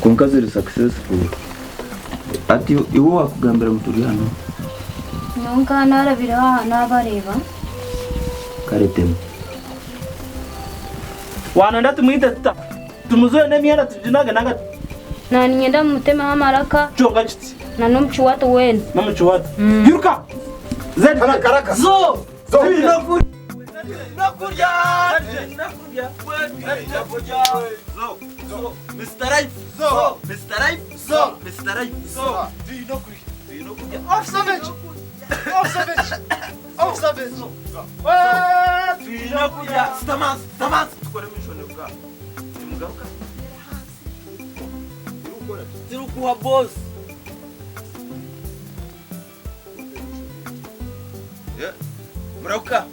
Kwonka ziri successful. Hati iwe owakugambira ngu turi hanu? Nyowe nkaba narabireho aha nabareeba. Kare tema. Wanenda tumwite tuta? Tumuzoe n'emyenda tuginage nanga? Na niinyenda mumutemeho amaraka. Kyonka kiti. Na n'omukiwato weena. N'omukiwato. Iruka! Zedi! Haraka haraka. Zo! Zo! Murahuka.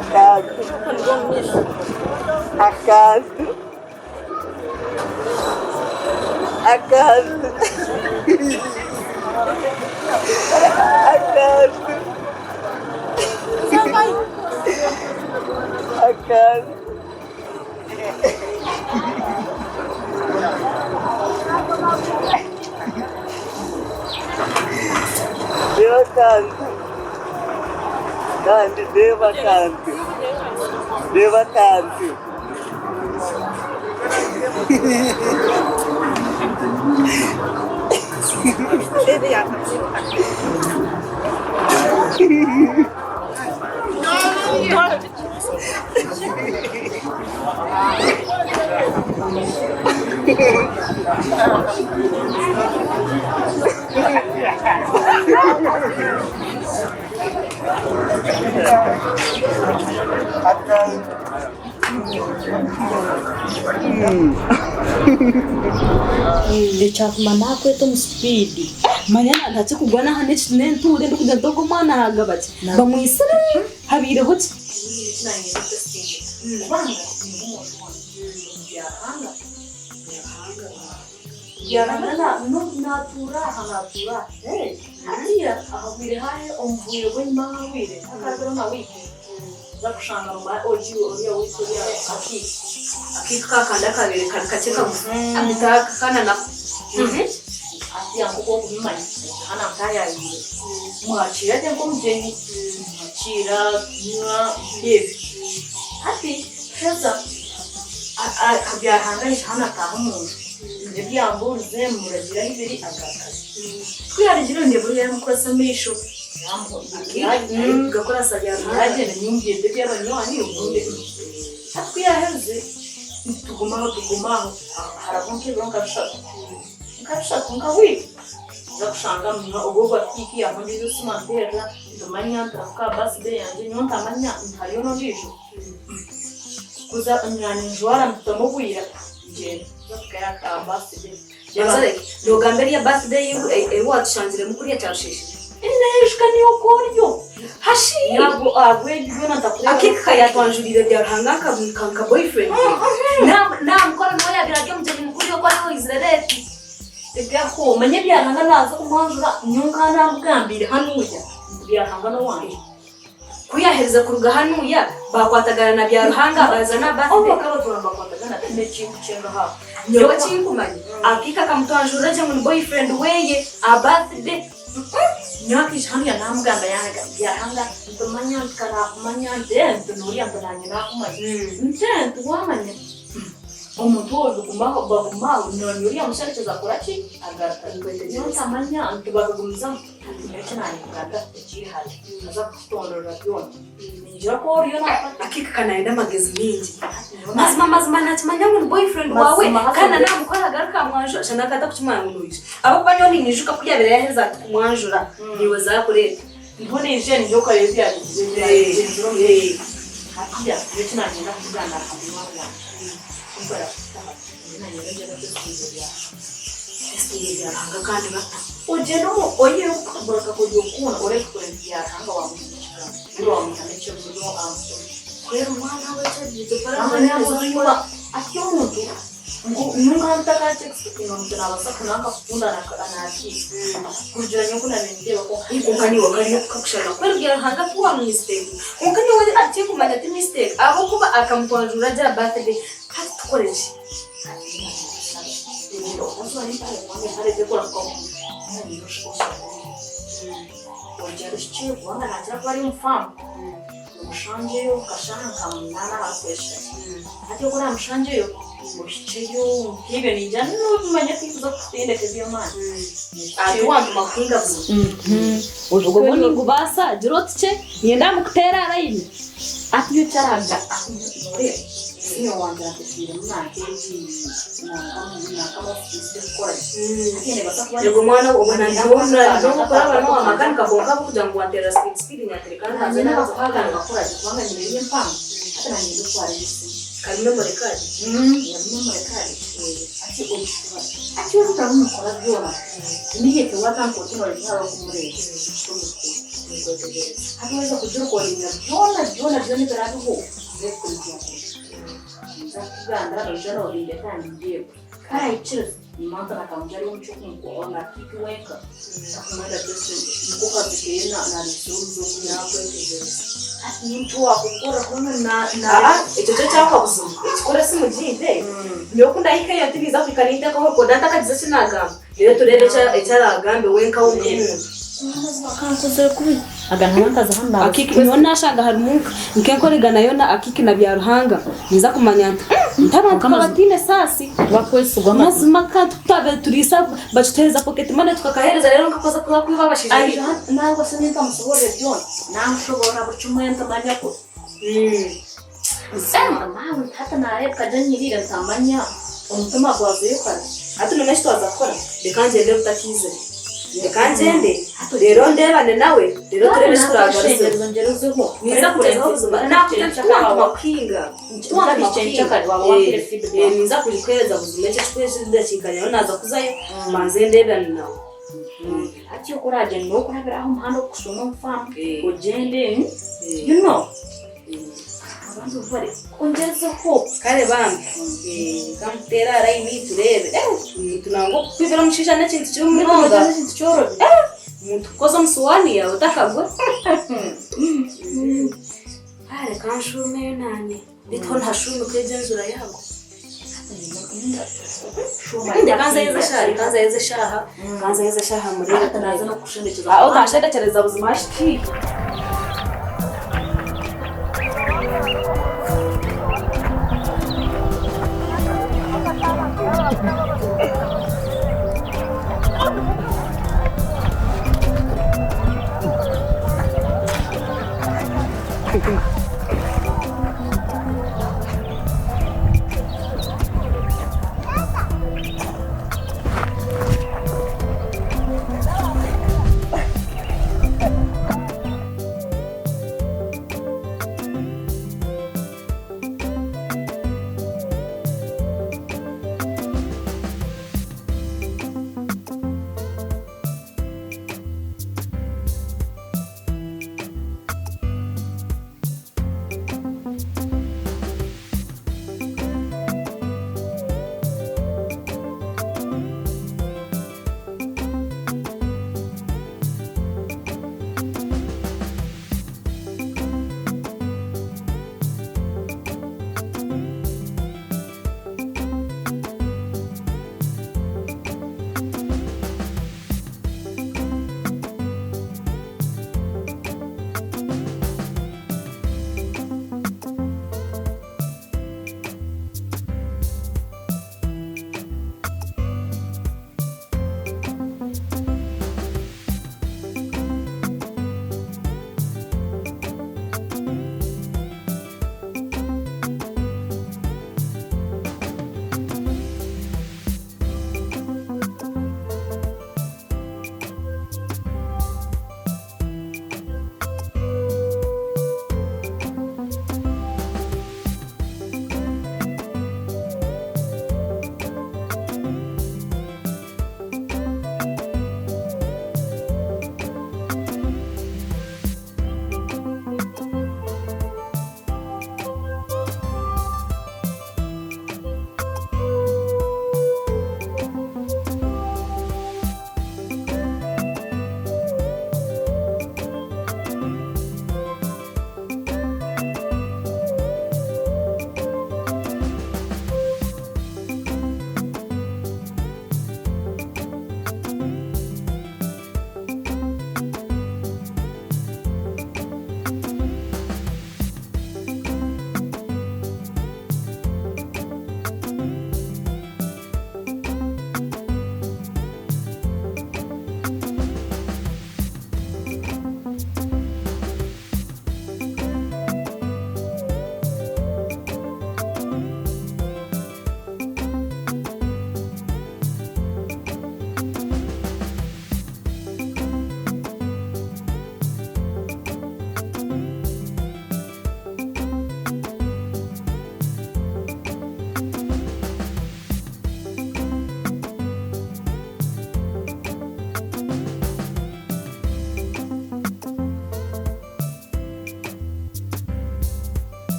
Akantu. Akantu. Akantu. Akantu. Reeba akantu. Kandi reeba akantu. Reeba akantu. Ekyatuma nakweta omu sipiidi manya ntakikugwa n'aha n'entuura ndikugira nti ogu omwana ahagaba ki bamwitsire habaireho ki? Nogamba eriya birthday ei watushangiremu kuriya Kyarusheeshe? Akeeki kayatwanjuriire Byaruhanga nka boyfriend we. Namukora niwe yabaire ari omugyenyi mukuru iwe ku ariwe oizire late. Manya Byaruhanga naaza kumwanjura nyowe nkaba namugambiire hanuya ngu Byaruhanga n'owangye. Ku yaaherize kuruga hanuya, baakwatagana na Byaruhanga baaza n'aha Obu birthday. bakaba batuura nibakwatagana tihaine ekintu kyenga aha. Nyowe ekinkumanya, akaika akamutwanjurira gye ngu ni boyfriend weye aha birthday. Nyowe akaija hanuya naamugamba yanga Byaruhanga nti manya nti karakumanya nti eh nti noriya nti nanye nakumanya. Nti eh nti waamanya omuntu ogu bigumaho bagumaho noriya musherekyezo akora ki? Agaruka. Nyowe ntamanya nti bakagumizamu. Hati nyowe eki naayekugambira tikihari naza kukutondorera byona. Ningira ku oriyo naakora. Akika ka nayenda amagezi mingi. Mazima mazima nakimanya ngu ni boyfriend wawe kandi na namukora agaruka amwanjura shana akaba atakukimanya ngu noija. Ahabw'okuba nyowe ninyijuka ku yabire yaherize ati kumwanjura niiwe zakureeta. Ndiho naija ningira okareba ebyagizire omu maisho. Hatiya nyowe eki nanyenda kukugambira nka munywani wangye kumpwera kukutaho nyowe nanyenda ngyende kwesiga Esiga ebya Ruhanga kandi bata. Ogyende omu oyiheho okukagura akakoryo koona orebe kukora ebintu bya Ruhanga wamuhiga ekigambo buri wamuhihamu eky'oburyo amusome. Kwera omwana we Ati omuntu ngu nyowe nkaba ntakakye expectinga ngu nabaasa kunanka kukunda nakiisa kurugiirira nyowe oku nabiire nindeeba kwonka. Kwonka niiwe kariyo kakushaba kwera ebya Ruhanga ti wa mistake kwonka nyowe tinkumanya ti mistake ahabw'okuba akamutwanjurira gye aha birthday hati tukore ki? Ati wantuma kuhinga buzima. Obwo bwo ningubaasa gira oti kye niinyenda mukuteera aha layini. Ati yo kyaraga senior wangye antekiiremu nanka egi nanka amafiisi g'okukora gye. Hati nibaasa kuba Yego mwana obwo nandikora bano wamakanika kwonka ahabw'okugira ngu wanteerera speed speed nyatereka Nanye n'abakwagala bakora gye kubanga nyine eri empango hati nanye ndikutwara esimu. Kari memory card. Ya memory card. Ati ogitwara. Ati orikutaba omukora byona. Immediately watandika oti noyetwara okumureeba. Hati waheza kugirekodinga byona byona byona ebiraabeho ninza kukugambira noija nobindeta nindeeba. Ku araikiriza nimba nkamugira ari omuki nakiiki wenka akumwenda niko kazi keye nareetera omuze Nakwetegyereza. Hati nyowe wakukora kubanga Ekyo kyo kyakwa buzima. Ekikora esimu gimpe. Nyowe ku ndahikayo tindiza kuhika nintekaho rekoda ntakagize eki nagamba. Reero tureebe eki araagambe wenka w'omuntu. Akiki nyowe nashanga harimu nk'enkorigana yoona Akiki na Byaruhanga ninza kumanya nti nti abantu ka bataine saasi mazima ka tutabaire turiisa bakituheereza pocket money tukakaheereza reero nkakoza kuza kwiba abashaija baitu. Nangwa shi nintamushoboorora byona namushoboorora buri kimwe ntamanya ku Maawe hati naareebeka gye nyiriire ntamanya omutima gwazayo kare. Hati noona eki twaza kukora, reka ngyende butakiizire. Reka ngyende, reero ndeebane nawe, reero tureebe eki turaagaruzeho. Ninza kugyezaho buzima, naakugira nti tiwantuma kuhinga, tiwantuma kuhinga. Ninza kukuheereza buzima ekyo ekikuheereza edakiika nyowe naaza kuzayo, mbanze ndeebane nawe. Hati oku oragyenda n'okurabira aha omuhanda ogurikushuma omu faamu, ogyende, you know. Kare bambi kamuteere aha layini tureebe omuntu nangwa okukwibira omushaija n'ekintu kibi munonga omuntu kukoza omu suwaani yaawe otakagwa reka nshuumeyo naanye beitu ho nihashuumika egyo enjura yaagwa reka nze heze eshaaha reka nze heze eshaaha reka nze heze eshaaha mureebe otanshendekyereza buzima hati.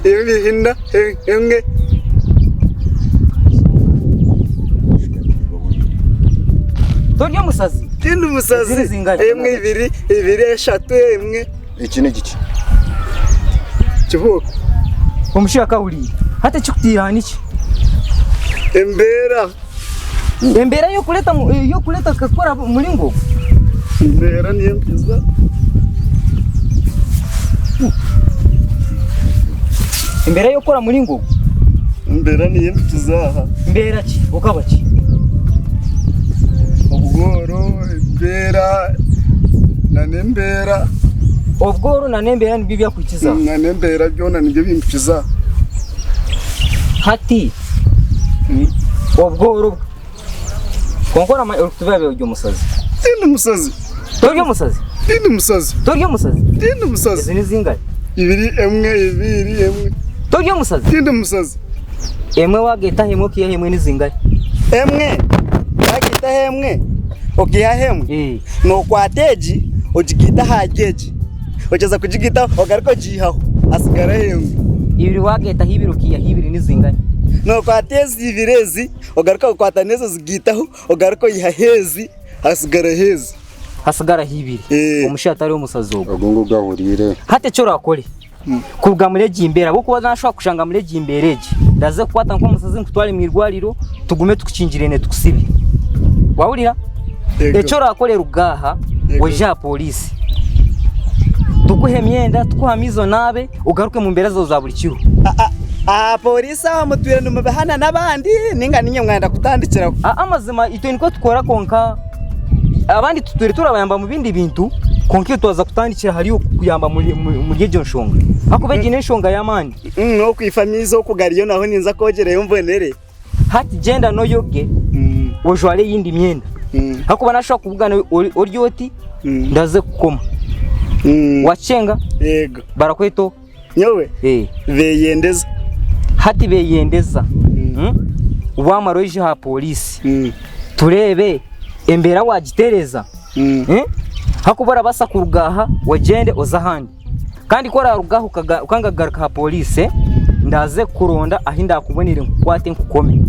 ibiri, ina, emwe. Tori omusazi? Tindi musazi. Eziri zingahi? Emwe, ibiri, ibiri, eshatu, emwe. Eki n'egiki? Kibuuka. Omushaija akahuriire. Hati ekikutiire aha niki? Embeera. Embeera y'okureeta y'okureeta kukora muringo ogu? Embeera niyo empiza. Embeera y'okukora muringo ogu? Embeera niyo empiza aha. Mbeera ki? Okaba ki? Obworo, embeera n'embeera. Obworo n'embeera nibyo byakuhikiza? N'embeera byona nibyo bimpikiza. Hati obworo kwonka oramanya orikutubeera ori omusazi. Tindi musazi. Tori omusazi? Tindi musazi. Tori omusazi? Tindi musazi. Ezi ni zingahi? Ibiri, emwe, ibiri, emwe. Tori omusazi? Tindi musazi. Emwe waagaita emwe okaihaho emwe ni zingahi? Emwe waagaitaho emwe okaihaho emwe, nookwata egi ogigaita ahari egi, ogyeza kugigaitaho ogaruke ogiihaho hasigaraho emwe. Ibiri waagaitaho ibiri okaihaho ibiri ni zingahi? Nookwata ezi ibiri ezi ogaruke okwata n'ezi ozigaitaho ogaruke oihaho ezi hasigaraho ezi. Hasigaraho ibiri. Omushaija tari omusazi ogwo. Ogu ngu gahuriire. Hati eki oraakore, Kuruga muri egi mbeera ahabw'okuba nashobora kushanga muri egi mbeera egi ndaza kukwata nk'omusazi nkutware omu irwariro tugume tukukingirane tukusibe. Wahurira? Eki orakore ruga aha oije aha poriisi tukuhe emyenda tukuhe amaizi onaabe ogaruke omu mbeera zaawe za buri kiro. Aha poriisi aho mutwire nimubihana n'abandi ninga niinye mwayenda kutandikiraho? Amazima itwe nikwo tukora kwonka Abandi tutwire turabayamba mu bindi bintu kwonka itwe twaza kutandikira ahari oku kuyamba muri egyo nshonga ahakuba egi n'enshonga y'amaani. N'okwifa amaizi oku gariyo naho ninza kwogyerayo mbonere. Hati gyenda n'oyoge ojware eyindi myenda ahakuba nashobora kubugana ori oti ndaze kukoma. Wakyenga? Yego. Barakweta oha? Nyowe? Beyendeza. Hati beyendeza. Wamara oije aha poriisi tureebe embeera wagitereeza. Ahakuba orabaasa kuruga aha ogyende oze ahandi. Kandi ku oraruga aha okanga kugaruka aha poriisi, ndaaze kukuronda ahu ndaakubonere nkukwate nkukome.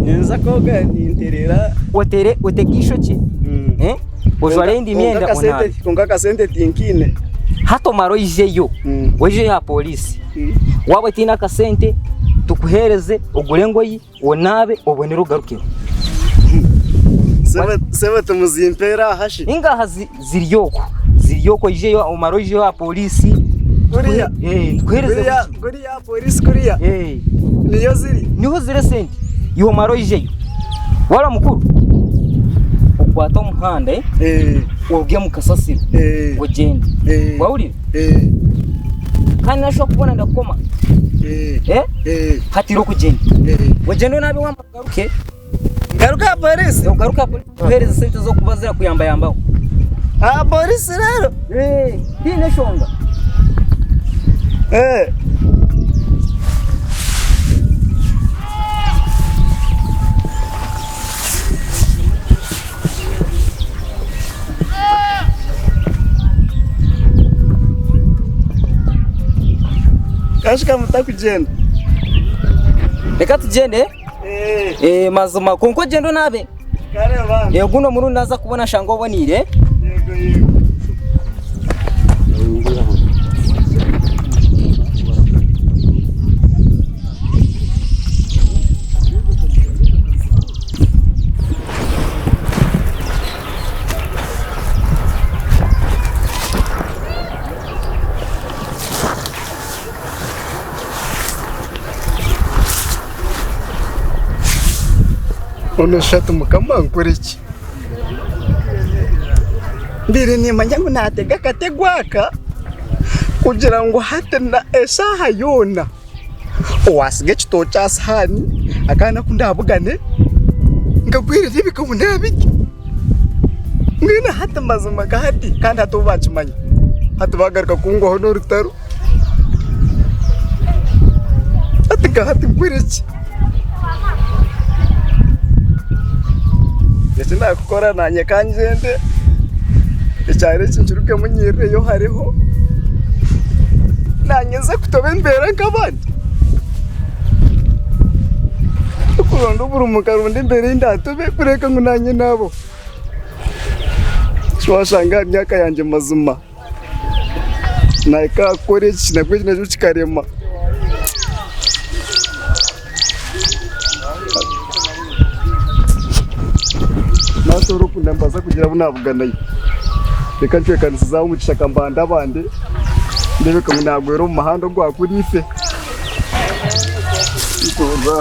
Ninza kwoga ninterera. Otere otege eishokye eh, ojware eyindi myenda onaabe. Kwonka akasente tinkiine. Hati omare oijeyo, oijeyo aha poriisi. Waaba otaine akasente tukuheereze ogure engoyi onaabe obonere ogarukeho. Sebo timuzimpeera aha shi? Ingaha ziri okwo, ziri okwo oijeyo omare oijeyo aha poriisi. Kuriya? Tukuheereze Kuriya kuriya aha poriisi kuriya? Niyo ziri? Niho ziri esente. Iwe omare oijeyo. Waaba mukuru, okwate omuhanda oruge omu kasasiro ogyende. Wahurira? Kandi nashusha kubona ndakukoma. Hati irooko ogyende. Ogyende onaabe wamara ogaruke. Ngaruke aha poriisi? Ogaruke aha poriisi tukuheereze esente z'okuba zirakuyambayambaho. Aha poriisi reero? Tihaine enshonga. Kashika mutakugyenda. Reka tugyende. Eh, mazima kwonka ogyende onaabe. Kare Guno omurundi naaza kubona nshanga oboneire. Yego yego. Onu shati mukama nkore ki? Mbaire nimanya ngu naatega akatego aka kugira ngu hati eshaaha yoona owaatsiga ekitookye aha sihaani akaana aku ndaabugane nkagwire reebeka ngu naabirya. Mbwenu hati mazima ga hati kandi hati bo baakimanya hati baagaruka kungwaho n'orutaro. Hati nka hati nkore ki? Eki naakukora naanye ka ngyende. Ekyaro eki nkirugemu nyirireyo hariho nanye nze kutoba embeera nk'abandi. Okuronda oburimu nkaronda embeera ei ndatobe kureka ngu nanye nabaho. Shi washanga aha myaka yangye mazima nahika aha kukora eki nabwo eki nakyo kikarema. Nasobola okunda nimbaasa kugira abu nabuganayo. Reka ncwekanisize aho omu kishaka mbandabande ndebeke ngu nagwera omu muhanda ogwa kuriife. Nituza.